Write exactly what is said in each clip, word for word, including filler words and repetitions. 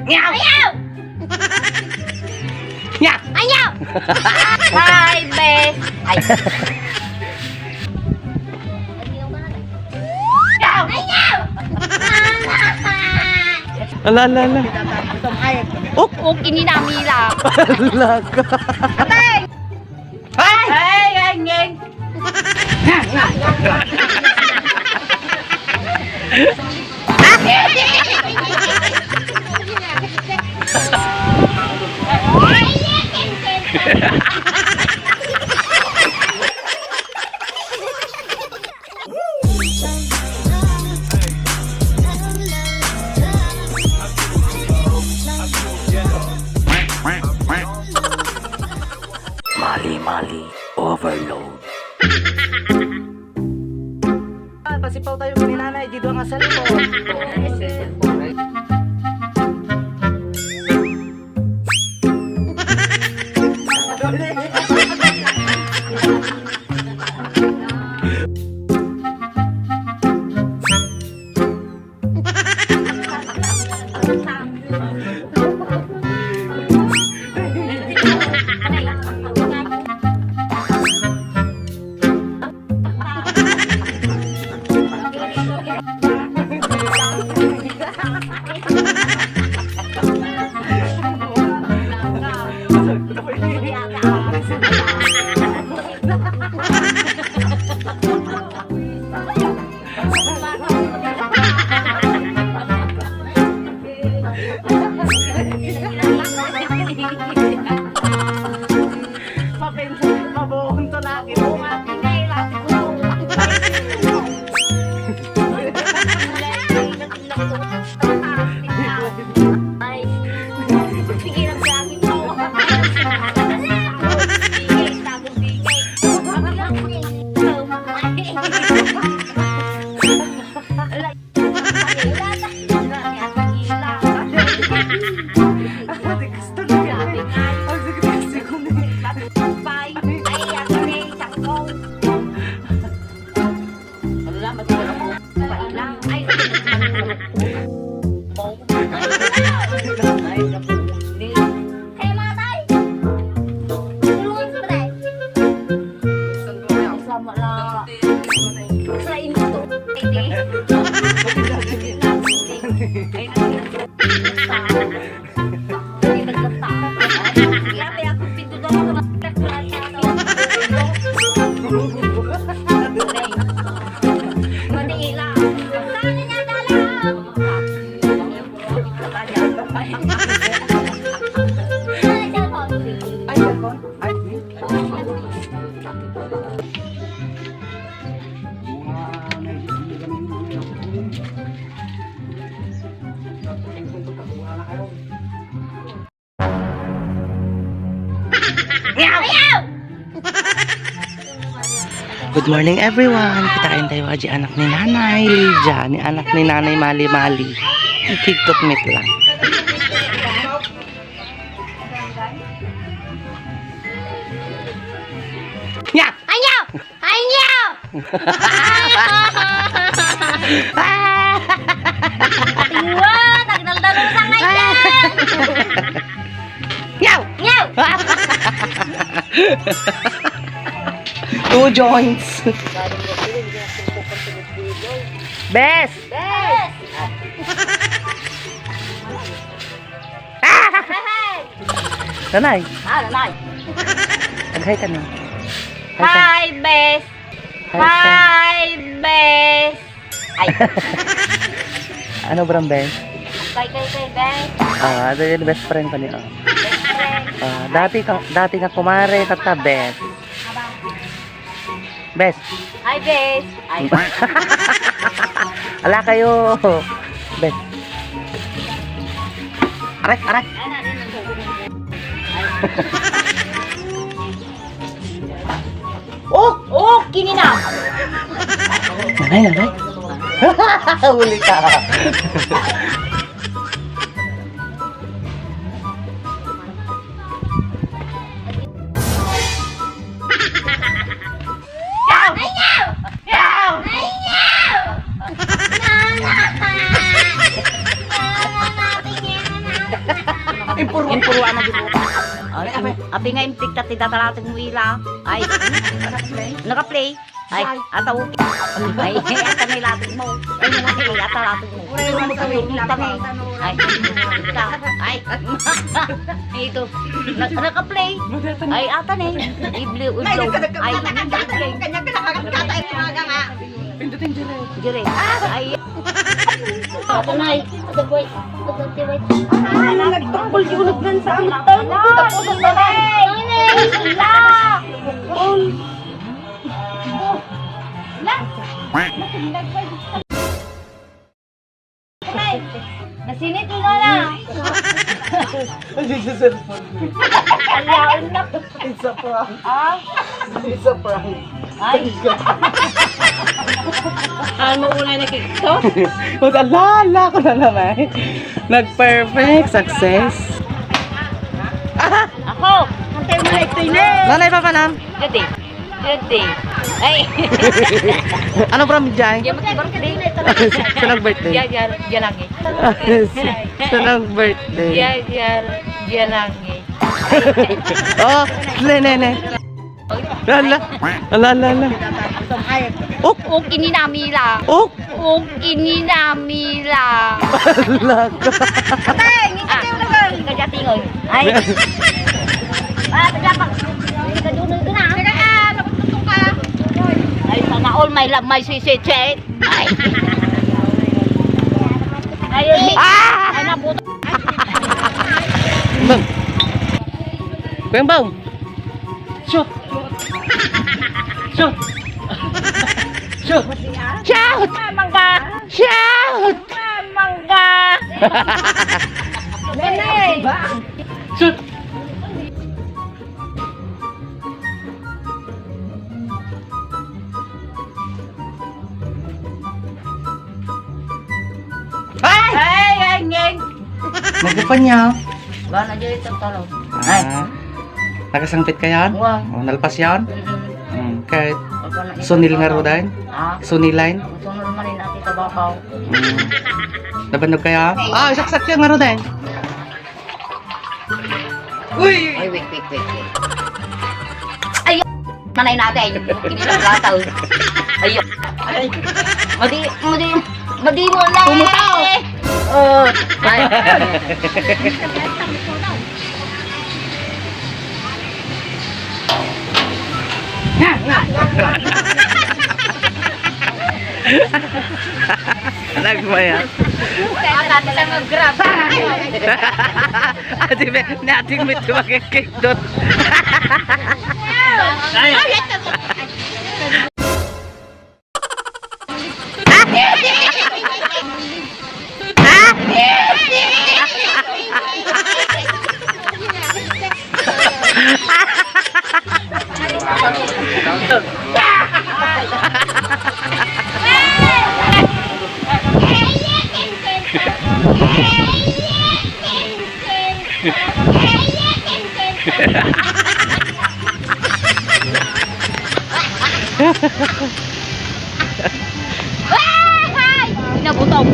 Nyaw! Ayaw! Nyaw! Ayaw! Hi, bes! Ay. Nyaw! Ayaw! Ala, ala, ala. Uk, uk, ini namila. Ala ka. Atay! Ay! Ay, ay, ngeng! Mali-mali overload. Ah, pasipaw tayo ni Nanay, di duwa nga cellphone. Mabuhon to lagi. Ay, sige lang sa akin to. Sige, tago, sige. Ay, matay! Tulungan ko, pre. Sama lang. Sa inyo to. Ay, di. Ay, di. Ay, di. Ay, di. Ay, di. Ay, di. Ay, di. Good morning, everyone. Kitaen tayo adi anak ni Nanay Lydia, ni anak ni Nanay Mali-Mali. Ikigtukmit lang. Nya! Ayaw! Ayaw! Tingwa, nagdaldalusan nga dyan! Nyaw! Nyaw! Two joints. Bes! Bes! Nanay. Ah, nanay. Mag-hi ka na. Hi, bes. Hi, bes. Ay. Ano, bro, bes? Kay, kay, kay, bes. Ah, ano yung best friend ko niya? Best friend. Ah, dati ka, dati nga kumare, tata, bes. Bes. Hi, bes. Ay. Ala kayo. Bes. Aray, aray. Oh, oh, kinina. Nanay, nanay. Huli ka. Impuro. Impuro, ano, di ba? Ay, ape. Ape nga impik, ti data laeng mo ila. Ay, naka-play. Ay, ataw. Ay, ata ni laeng mo. Ay, ata laeng mo. Ay, ata ni. Ay, ito. Na-, naka-play. Ay, ata ni. Ibli, ibli. Ay, naka-play. Kanya pinakakagkatay mo nga nga. Pindutin, Jire. Jire. Ay. Ato na, eh. Ato, boy. Ato, boy. Ah, nagtambol yung nagdan sa amat tayo. Tapos ang balay. Ay, la. Tapos ang balay. La. Nasinit mo na lang. Ay, sa cellphone ko. Alaon na. It's a prank. Ah? It's a prank. Ay. Ano mo una na kito? Ala, ala ko na naman. Nag-perfect success. Ako, ang tayo mo na ito, Inay. Nanay, papa, nan? Gadi. Gadi. Ay. Ano from Jai? Diyan mo birthday. Sa nag-birthday? Diyan, diyan, diyan lang eh. Sa nag-birthday? Diyan, diyan, diyan lang eh. Oh, ne, ne, ne. Ala, ala, ala, ala. Ok. Ok, ini nami la. Ok. Ok, ini nami la. Ala ka. Ate, ngiti kayo na ba? Kaya tingoy. Ay. Ah, taga pa. Taga doon na. Taga ka, nakututong ka. Ay, sana all my love, my sweet, sweet, sweet. Ay. Ay, ay. Ah! Ay, nabuto. Bang. Bang, bang. Shoot! Shoot! Shoot! Shoot! Mangga! Shoot! Mangga! Shoot! Ay! Ay, ay, ngeng! Nagkapan niya. Ba na dyan ito, talo. Ah. Ay. Nakasangpit ka yan? Wa. Oh, nalpas yan? Mm-mm. Mm, kahit Apa na sunil nga ito? Rodan? Ha? Sunilan? Ang sunod man rin natin sa babaw. Mm. Nabannog kaya? Ah, saksak yan nga Rodan. Uy! Ay, wait, wait, wait, wait. Ay, manay natin. Kinilang lataw. Ay, ay. Madi, madi, madi mo na. Pumutaw! Oh, ay. Nagmaya. Kaya natin lang mag-grab. Adi, may, nating may tumagay cake doon. Ay! Ay! Nabutong.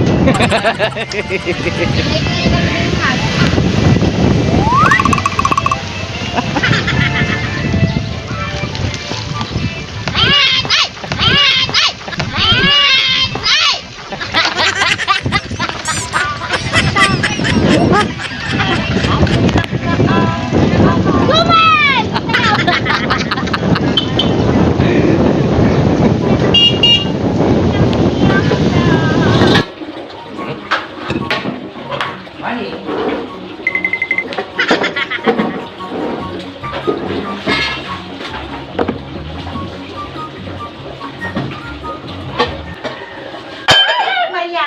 Maria!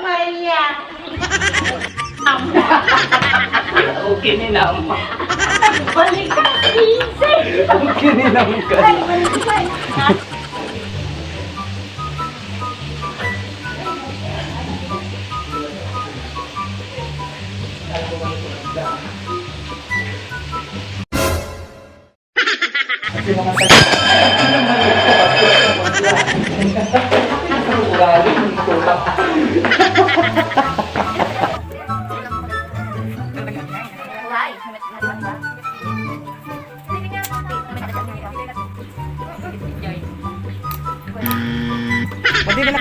Maria! Okay ni Nam. Balik ka, easy! Okay ni Nam ka. Ay, balik ka. Kasi mga taga-, ugali, tulak.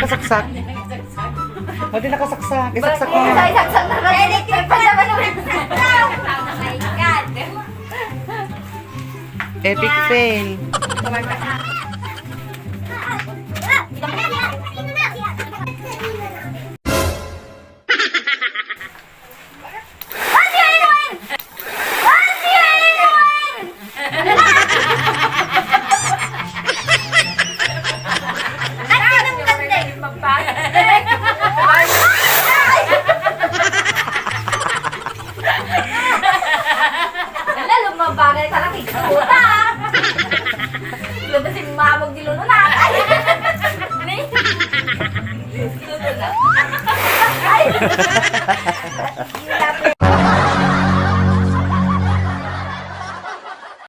Saksak. Madi nakasaksak. Isaksak mo. Isa, isaksak na lang. Electric pa naman ang saksak. Oh my God. Epic fail. Ate Irene! Ate Irene! Ate, ang ganda. Ay! Ala, lumabagay ka lang, ikaw, puta. Luto si Mamog di Lolo na. Ay! Ni? Lolo na. Ay!